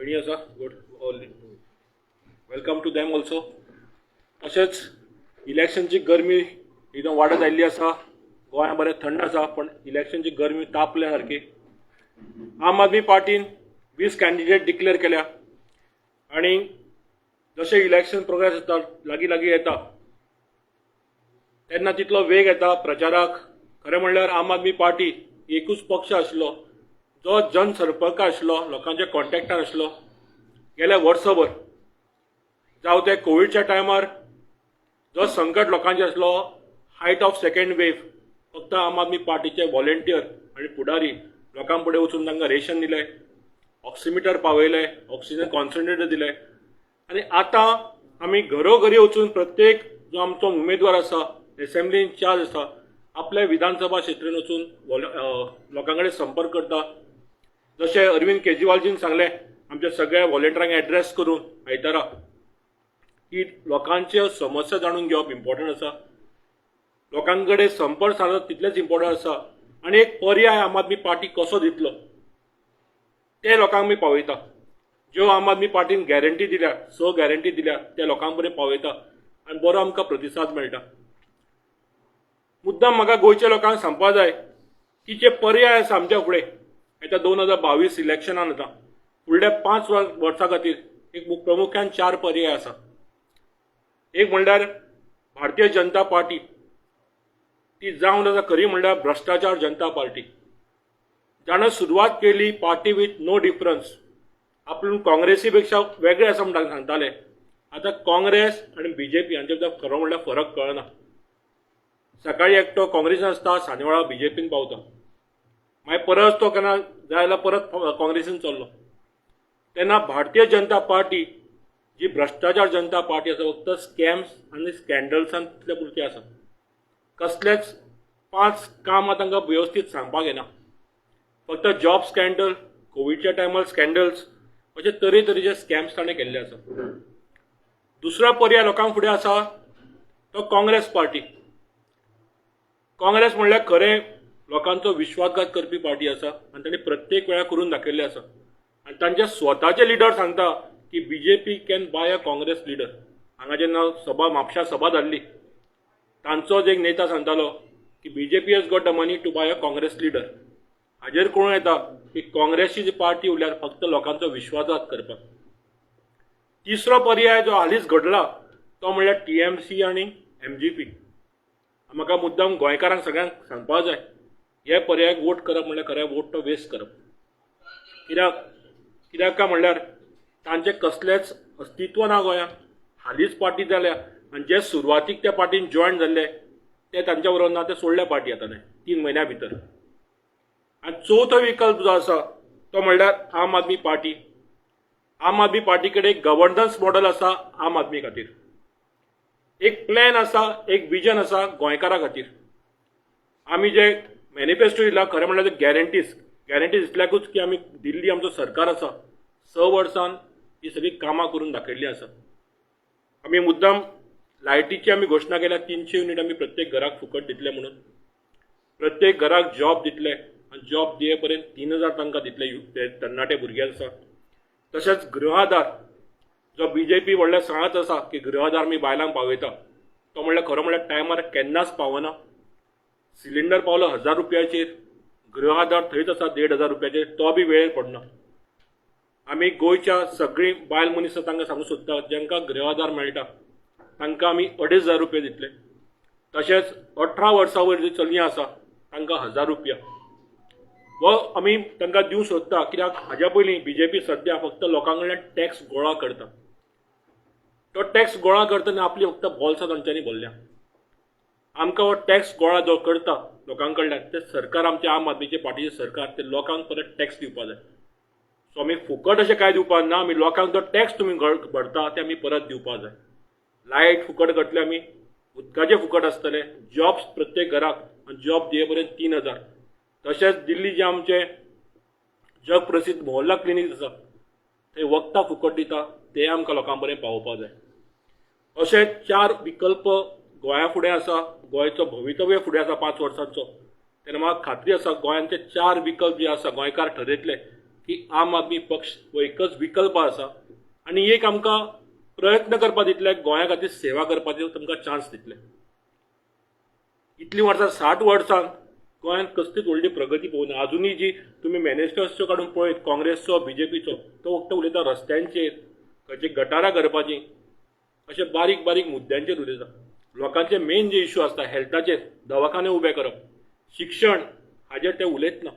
भयणी आसा. Good, welcome to them also. तशेंच इलेक्शनची गरमी एकदम वाडत आयिल्ली आसा. गोंया बरें थंड आसा, पण इलेक्शनची गरमी तापल्या सारकी. आम आदमी पार्टीन 20 कॅन्डिडेट डिक्लेअर केल्या आनी जशें इलेक्शन प्रोग्रेस जाता, लागीं लागीं येता, तेन्ना तितलो वेग येता प्रचाराक. खरें म्हणल्यार आम आदमी पार्टी एकूच पक्ष आशिल्लो जो जनसंपर्क आशिल्लो, लोकांच्या कॉन्टॅक्टान आशिल्लो गेल्या वर्सभर. जावं ते कोविडच्या टायमार जो संकट लोकांचेर आसलो, हायट ऑफ सेकंड वेव, फक्त आम आदमी पार्टीचे व्हॉलेंटियर आनी फुडारी लोकां फुडें वचून तांकां रेशन दिलें, ऑक्सिमिटर पावयले, ऑक्सिजन कॉन्सन्ट्रेटर दिले. आनी आतां आमी घरोघरी वचून प्रत्येक जो आमचो उमेदवार आसा, एसेंब्ली इन्चार्ज आसा, आपल्या विधानसभा क्षेत्रान वचून लोकां कडेन संपर्क करता. जशें अरविंद केजरीवालजीन सांगलें आमच्या सगळ्या व्हॉलेंटियरांक एड्रेस करून आयतारा की लोकांच्यो समस्या जाणून घेवप इम्पॉर्टंट आसा, लोकां कडेन संपर्क सादप तितलेंच इम्पॉर्टंट आसा आनी एक पर्याय आम आदमी पार्टी कसो दितलो ते लोकांक आमी पावयता. ज्यो आम आदमी पार्टीन गॅरंटी दिल्या, स गॅरंटी दिल्या, त्या लोकां पर्यंत पावयता आनी बरो आमकां प्रतिसाद मेळटा. मुद्दाम म्हाका गोंयच्या लोकांक सांगपा जाय की जे पर्याय आसा आमच्या फुडें येता 2022 इलेक्शनान, आतां फुडल्या 5 वर्सां खातीर एक प्रामुख्यान चार पर्याय आसा. एक म्हणल्यार भारतीय जनता पार्टी. ती जावन आसा खरी म्हणल्यार भ्रश्टाचार जनता पार्टी, जाणें सुरवात केली पार्टी विथ नो डिफरन्स. आपूण काँग्रेसी पेक्षा वेगळे आसा म्हणटा सांगताले. आतां काँग्रेस आनी बीजेपी हांचे भितर खरो म्हणल्यार फरक कळना. सकाळी एकटो काँग्रेसीन आसता, सांजे वेळार बीजेपीन पावता, मागीर परत तो केन्ना जाय जाल्यार परत काँग्रेसीन चल्लो. तेन्ना भारतीय जनता पार्टी जी भ्रश्टाचार जनता पार्टी आसा, फक्त स्कॅम्स आनी स्कॅन्डल्सान तितले पुरती आसा. कसलेच पांच कामां तांकां वेवस्थीत सांगपाक येना. फक्त जॉब स्कॅन्डल, कोविडच्या टायमार स्कॅन्डल्स, अशे तरेतरेचे स्कॅम्स ताणें केल्ले आसा. दुसरो पर्याय लोकांक फुडें आसा तो काँग्रेस पार्टी. काँग्रेस म्हणल्यार खरें लोकांचो विश्वासघात करपी पार्टी आसा आनी तांणी प्रत्येक वेळार करून दाखयल्लें आसा. आनी तांचे स्वताचे लिडर सांगता की BJP can buy a Congress leader. हांगा जेन्ना सभा, म्हापशा सभा जाल्ली, तांचोच एक नेता सांगतालो की BJP has got the money to buy a Congress leader. हाजेर कळून येता की काँग्रेसची जी पार्टी उरल्यार फक्त लोकांचो विश्वासघात करपाक. तिसरो पर्याय जो हालींच घडला तो म्हणल्यार टीएमसी आनी एमजीपी. म्हाका मुद्दाम गोंयकारांक सगळ्यांक सांगपाक जाय, हे पर्यायाक वोट करप म्हणल्यार खरें वोट तो वेस्ट करप. कित्याक? कित्याक काय म्हणल्यार तांचें कसलेंच अस्तित्व ना गोंयांत. हालींच पार्टी जाल्या आनी जे सुरवातीक त्या पार्टीन जॉयन जाल्ले ते तांच्या बरोबर ना, ते सोडल्या पार्टी आतां 3 म्हयन्या भितर. आनी चवथो विकल्प जो आसा तो म्हणल्यार आम आदमी पार्टी. आम आदमी पार्टी कडेन एक गव्हर्नन्स मॉडल आसा, आम आदमी खातीर एक प्लॅन आसा, एक विजन आसा गोंयकारां खातीर. आमी जे मॅनिफेस्टो दिला, खरें म्हणल्यार ते गॅरंटीज, गॅरंटीज इतल्याकूच की आमी दिल्ली आमचो सरकार आसा, 6 वर्सान ही सगळीं कामां करून दाखयल्लीं आसा. आमी मुद्दाम लायटीची आमी घोशणा केल्या, 300 युनीट आमी प्रत्येक घराक फुकट दितले म्हणून, प्रत्येक घराक जॉब दितले आनी जॉब दिये पर्यंत 3000 तांकां दितले ते तरणाटे भुरगे आसा. तशेंच गृहाधार, जो बी जे पी व्हडल्या सांगत आसा की गृहाधार आमी बायलांक पावयता, तो म्हणल्यार खरो म्हणल्यार टायमार केन्नाच पावना. सिलिंडर पावलो 1000 रुपयाचेर, गृहाधार थंयच आसा 1500 रुपयाचेर, तो बी वेळेर पडना. आमी गोंयच्या सगळीं बायल मनीस तांकां सांगूंक सोदता, जांकां गृहाधार मेळटा तांकां आमी 2500 रुपया दितले. तशेंच 18 वर्सां वयर जी चलयां आसा तांकां 1000 रुपया हो आमी तांकां दिवंक सोदता. कित्याक हाज्या पयलीं बी जे पी सद्या फक्त लोकां कडल्यान टॅक्स गोळा करता. तो टॅक्स गोळा करतना आपली फक्त बोल्सां तांच्यांनी भरल्या. आमकां हो टॅक्स गोळा जो करता लोकां कडल्यान, ते सरकार आमचे आम आदमीचे पार्टीचे सरकार ते लोकांक परत टॅक्स दिवपा जाय. सो आमी फुकट अशें कांय दिवपाक ना. आमी लोकांक जो टॅक्स तुमी भरता ते आमी परत दिवपा जाय. लायट फुकट करतले आमी, उदकाचें फुकट आसतलें, जॉब्स प्रत्येक घराक आनी जॉब दिये पर्यंत 3000. तशेंच दिल्ली जे आमचे जग प्रसिद्ध मोहल्ला क्लिनीक आसा, थंय वखदां फुकट दिता, ते आमकां लोकां पर्यंत पावोवपाक जाय. अशे चार विकल्प गोंया फुडें आसा. गोंयचो भवितव्य फुडें आसा 5 वर्सांचो. तेन्ना म्हाका खात्री आसा, गोंयांचे चार विकल्प जे आसा गोंयकार ठरयतले. की आम आदमी पक्ष हो एकच विकल्प आसा आनी एक आमकां प्रयत्न करपा दितले, गोंया खातीर सेवा करपाची तुमकां चान्स दितले. इतलीं वर्सां 60 वर्सां गोंयांत कसलीच व्हडली प्रगती पळोवना. आजुनूय जी तुमी मॅनिफेस्टो काडून पळयत काँग्रेसचो, बीजेपीचो, तो फक्त उलयता रस्त्यांचेर, खंयची गटारां करपाची, अशे बारीक बारीक मुद्द्यांचेर उलयता. लोकांचे मेन जे इश्यू आसता हेल्थाचेर, दवाखाने उबे करप, शिक्षण, हाजेर ते उलयत ना.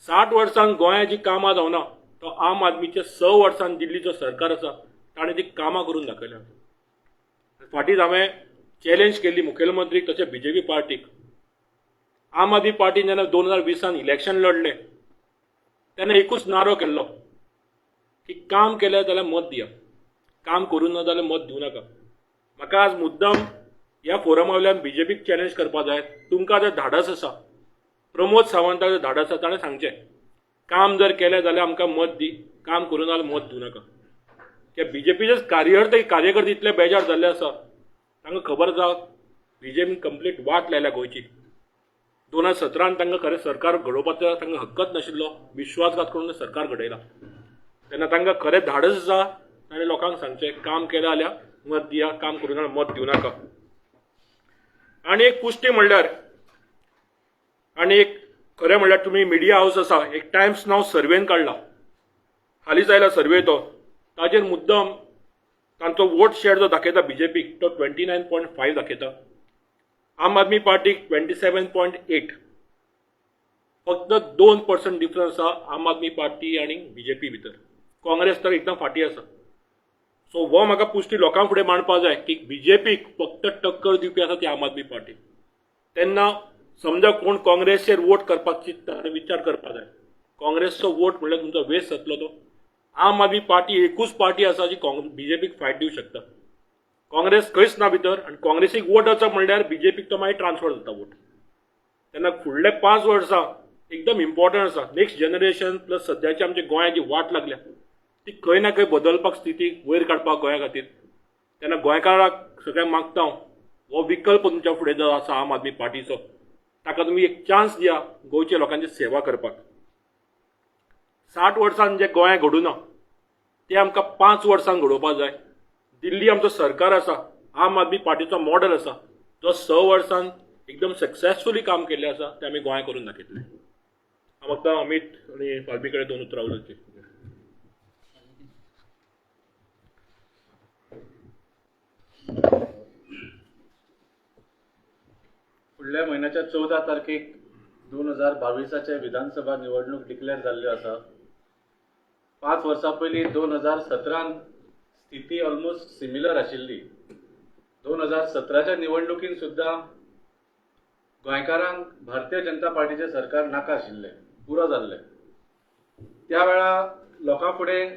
60 वर्सांक गोंयांत जी कामां जावना तो आम आदमीचे 6 वर्सां दिल्ली जो सरकार आसा ताणें ती कामां करून दाखयल्या. फाटींच हांवें चॅलेंज केल्ली मुखेलमंत्रीक तशें बीजेपी पार्टीक. आम आदमी पार्टीन जेन्ना 2020 इलेक्शन लढलें तेन्ना एकूच नारो केल्लो की काम केलें जाल्यार मत दिया, काम करूं ना जाल्यार मत दिवं नाका. म्हाका आज मुद्दम ह्या फोरमा वयल्यान बीजेपीक चॅलेंज करपाक जाय. तुमकां जर धाडस आसा, प्रमोद सावंताक जर धाडस आसा, ताणें सांगचें काम जर केलें जाल्यार आमकां मत दी, काम करूं ना जाल्यार मत दिवं नाका. त्या बीजेपीचेच कार्यकर्ते इतले बेजार जाल्ले आसा, तांकां खबर आसा बीजेपीन कंप्लीट वाट लायल्या गोंयची. 2017 तांकां खरें सरकार घडोवपाचो तांकां हक्कच नाशिल्लो, विश्वासघात करून सरकार घडयला. तेन्ना तांकां खरें धाडस आसा ताणें लोकांक सांगचें काम केलें जाल्यार मत दिया, काम करूं ना मत दिवं नाका. आनी एक पुश्टी म्हणल्यार, आनी एक खरें म्हणल्यार तुमी मिडिया हावस आसा, एक टायम्स नाव सर्वेन काडला, हालींच आयला सर्वे तो, ताजेर मुद्दम तांचो वोट शेअर जो दाखयता बीजेपीक तो 29.5 दाखयता, आम आदमी पार्टीक 27.8. फक्त 2% डिफरन्स आसा आम आदमी पार्टी आनी बीजेपी भितर. काँग्रेस तर एकदम फाटीं आसा. सो हो म्हाका पुश्टी लोकां फुडें मांडपाक जाय की बीजेपीक फक्त टक्कर दिवपी आसा ती आम आदमी पार्टी. तेन्ना समजा कोण काँग्रेसचेर वोट करपाक चिंत्ता आनी विचार करपाक जाय, काँग्रेसचो वोट म्हणल्यार तुमचो वेस्ट जातलो. तो आम आदमी पार्टी एकूच पार्टी आसा जी बीजेपीक फायट दिवंक शकता. काँग्रेस खंयच ना भितर आनी काँग्रेसीक वोट वचप म्हणल्यार बीजेपीक तो मागीर ट्रान्सफर जाता वोट. तेन्ना फुडले 5 वर्सां एकदम इम्पॉर्टंट आसा. नेक्स्ट जनरेशन प्लस सद्याची आमच्या गोंयांत जी वाट लागल्या ती खंय ना खंय बदलपाक, स्थिती वयर काडपाक गोंया खातीर. तेन्ना गोंयकाराक सगळ्यांक मागता हांव, हो विकल्प तुमच्या फुडें जो आसा आम आदमी पार्टीचो, ताका तुमी एक चान्स दिया गोंयच्या लोकांची सेवा करपाक. 60 वर्सां जें गोंयांत घडूना तें आमकां 5 वर्सां घडोवपाक जाय. दिल्ली आमचो सरकार आसा, आम आदमी पार्टीचो मॉडल आसा, जो 6 वर्सां एकदम सक्सेसफुली काम केल्लें आसा, तें आमी गोंयांत करून दाखयतले. हांव मागता अमीत आनी फाल्बी कडेन 2 उतरां उलोवची. फुडल्या म्हयन्याच्या 14 तारखेक 2022 विधानसभा निवडणूक डिक्लेअर जाल्ल्यो आसा. 5 वर्सां पयलीं 2017 स्थिती ऑलमोस्ट सिमिलर आशिल्ली. 2017 निवडणुकीन सुद्दां गोंयकारांक भारतीय जनता पार्टीचें सरकार नाका आशिल्लें, पुरो जाल्लें. त्या वेळा लोकां फुडें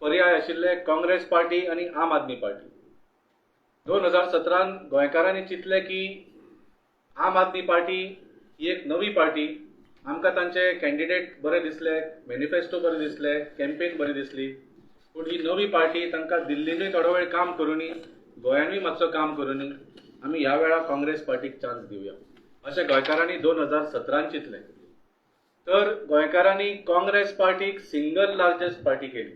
पर्याय आशिल्ले काँग्रेस पार्टी आनी आम आदमी पार्टी. 2017 गोंयकारांनी चिंतलें की आम आदमी पार्टी ही एक नवी पार्टी, आमकां तांचे कॅन्डिडेट बरे दिसले, मॅनिफेस्टो बरे दिसले, कॅम्पेन बरी दिसली, पूण ही नवी पार्टी तांकां दिल्लीनूय थोडो वेळ काम करुनी, गोंयानूय मातसो काम करुनी, आमी ह्या वेळा काँग्रेस पार्टीक चान्स दिवया अशें गोंयकारांनी 2017 चिंतलें. तर गोंयकारांनी काँग्रेस पार्टीक सिंगल लार्जस्ट पार्टी केली.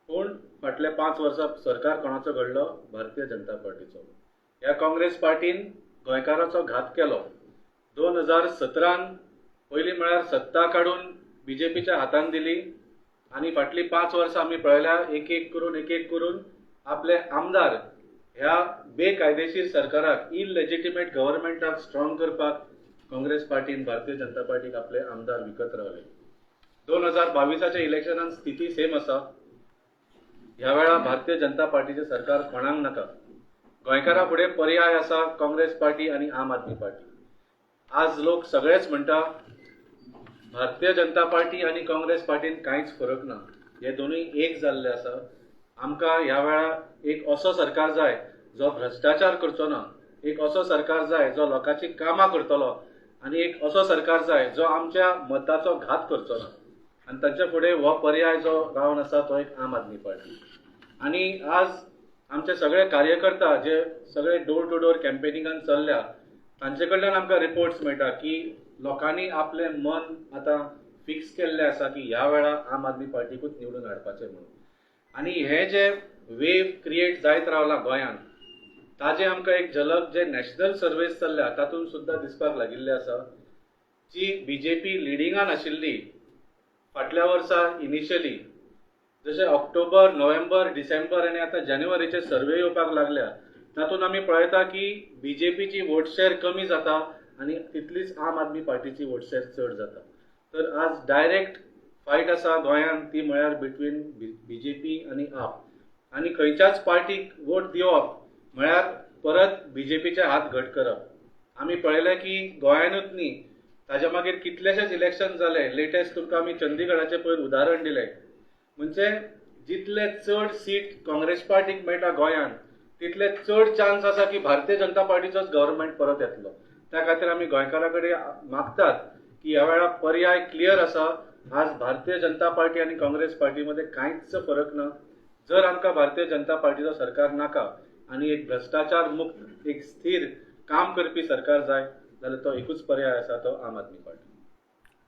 पूण फाटले 5 वर्सां सरकार कोणाचो घडलो? भारतीय जनता पार्टीचो. ह्या काँग्रेस पार्टीन गोंयकाराचो घात केलो. 2017 पयलीं म्हळ्यार सत्ता काडून बीजेपीच्या हातान दिली आनी फाटलीं 5 वर्सां आमी पळयल्या एक एक करून एक एक करून आपले आमदार ह्या बेकायदेशीर सरकाराक, इलेजिटिमेट गव्हर्मेंटाक स्ट्रॉंग करपाक काँग्रेस पार्टीन भारतीय जनता पार्टीक आपले आमदार विकत रावले. 2022 इलेक्शनान स्थिती सेम आसा. ह्या वेळा भारतीय जनता पार्टीचें सरकार कोणाक नाका. गोंयकारां फुडें पर्याय आसा काँग्रेस पार्टी आनी आम आदमी पार्टी. आज लोक सगळेच म्हणटा भारतीय जनता पार्टी आनी काँग्रेस पार्टीन कांयच फरक ना, हे दोनूय एक जाल्ले आसा. आमकां ह्या वेळा एक असो सरकार जाय जो भ्रश्टाचार करचो ना, एक असो सरकार जाय जो लोकांची कामां करतलो आनी एक असो सरकार जाय जो आमच्या मताचो घात करचो ना. आनी तांच्या फुडें हो पर्याय जो रावन आसा तो एक आम आदमी पार्टी. आनी आज आमचे सगळे कार्यकर्ता जे सगळे डोर टू डोर कॅम्पेनिंगान चल्ल्या तांचे कडल्यान आमकां रिपोर्ट्स मेळटा की लोकांनी आपलें मन आतां फिक्स केल्लें आसा की ह्या वेळा आम आदमी पार्टीकूच निवडून हाडपाचें म्हणून. आनी हे जे वेव क्रिएट जायत रावला गोंयांत ताजे आमकां एक झलक जे नॅशनल सर्वेस चल्ल्या तातूंत सुद्दां दिसपाक लागिल्लें आसा. जी बीजेपी लिडिंगान आशिल्ली फाटल्या वर्सा इनिशियली, जशें ऑक्टोबर, नोव्हेंबर, डिसेंबर आनी आतां जानेवारीचे सर्वे येवपाक लागल्या तातूंत आमी पळयता की बीजेपीची वोट शेअर कमी जाता आनी तितलीच आम आदमी पार्टीची वोट शेअर चड जाता. तर आज डायरेक्ट फायट आसा गोंयांत ती म्हळ्यार बिटवीन बीजेपी आनी आप. आनी खंयच्याच पार्टीक वोट दिवप म्हळ्यार परत बीजेपीचे हात घट करप. आमी पळयलें की गोंयानूच न्ही, ताज्या मागीर कितलेशेच इलेक्शन जाले. लेटेस्ट तुमकां आमी चंदीगडाचें पयर उदाहरण दिलें. म्हणजे जितले चड सीट काँग्रेस पार्टीक मेळटा गोंयांत तितले चड चान्स आसा की भारतीय जनता पार्टीचोच गव्हर्मेंट परत येतलो. त्या खातीर आमी गोंयकारां कडेन मागतात की ह्या वेळार पर्याय क्लियर आसा. आज भारतीय जनता पार्टी आनी काँग्रेस पार्टी मदें कांयच फरक ना. जर आमकां भारतीय जनता पार्टीचो सरकार नाका आनी एक भ्रश्टाचार मुक्त, एक स्थिर काम करपी सरकार जाय जाल्यार तो एकूच पर्याय आसा, तो आम Aadmi party.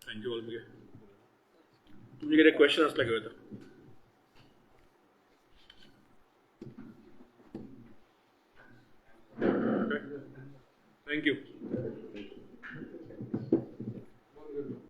Thank you Valmiki. तुमचे कितें क्वेश्चन आसल्यार घेवं येता. Thank you.